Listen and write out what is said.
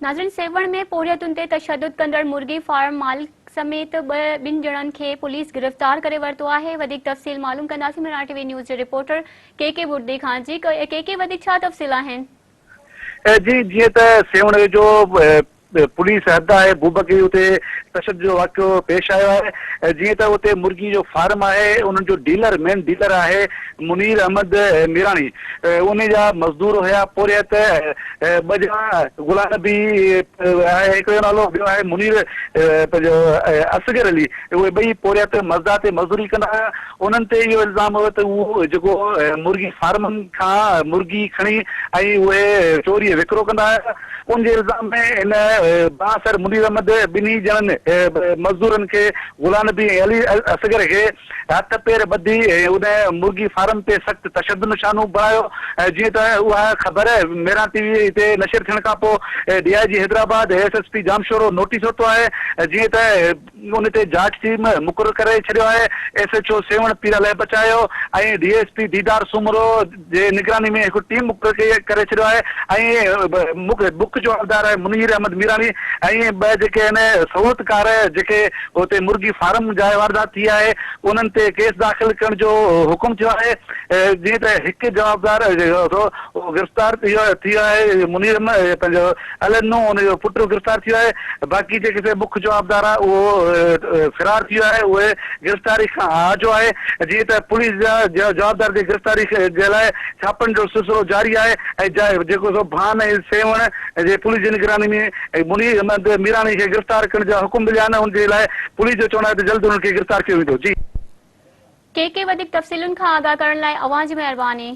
ناظرين سيوهڻ ۾ پورهيتن تي تشدد ڪندڙ مرغي فارم مالڪ سميت ٻن ڄڻن کي پوليس گرفتار ڪري ورتو آهي وڌيڪ تفصيل معلوم ڪنداسين مهراڻ ٽي وي نيوز جي رپورٽر ڪي ڪي بڙدي کان جي ڪي ڪي وڌيڪ ڇا تفصيل آهن. جي جيئن ته سيوهڻ ويجهو پوليس حد آهي بوبڪي اتي تشدد جو واقعو پيش آيو آهي جيئن ته اتي مرغي جو فارم آهي انهن جو ڊيلر مين ڊيلر آهي منير احمد ميراڻي انهي جا مزدور هيا پورهيت ٻه ڄڻا غلام نبي آهي هڪڙي جو نالو ٻيو آهي منير پنهنجو اصغر علي اهي ٻئي پورهيت مزدا تي مزدوري ڪندا هيا انهن تي اهو الزام هيو ته هو جيڪو مرغي فارمن کان مرغي کڻي ۽ اهي چوريء وڪرو ڪندا هيا ان جي الزام ۾ هن بااثر منير احمد ٻنهي ڄڻن مزدورن کي غلام نبي ۽ علي اصغر کي هٿ پير ٻڌي ان مرغي فارم تي سخت تشدد نشانو بڻايو جيئن ته اها خبر ميران ٽي وي تي نشر ٿيڻ کانپوء D I G Hyderabad S S P Jamshoro notice ورتو آهي جيئن ته ان تي جاچ ٽيم مقرر ڪري ڇڏيو آهي، S H O Sehwan Pir Alahi Bachayo ۽ D S P Didar Soomro جي نگراني ۾ هڪ ٽيم مقرر ڪري ڇڏيو آهي ۽ مک جوابدار منير احمد ميراڻي ۽ ٻه جيڪي آهن سهولتڪار جيڪي اتي مرغي فارم جاء واردات ٿي آهي انهن تي ڪيس داخل ڪرڻ جو حڪم ٿيو آهي جيئن ته هڪ جوابدار گرفتار ٿي ويو آهي منير احمد پنهنجو الهڏنو ان جو پٽ گرفتار ٿي ويو آهي باقي جيڪي سي مک جوابدار آهي اهو فرار ٿي ويو آهي اهي گرفتاري کان آجو آهي جيئن ته پوليس جا جوابدار جي گرفتاري جي لاء ڇاپن جو سلسلو جاري آهي ۽ جيڪو سو ڀان ۽ سيوهڻ جي پوليس جي نگراني ۾ منير احمد ميراڻي کي گرفتار ڪرڻ جا حڪم مليا آهن ان جي لاء پوليس جو چوڻ آهي ته جلد انهن کي گرفتار ڪيو ويندو جي. ڪي ڪي وڌيڪ تفصيلن کان آگاهه ڪرڻ لاء اوهان جي مهرباني.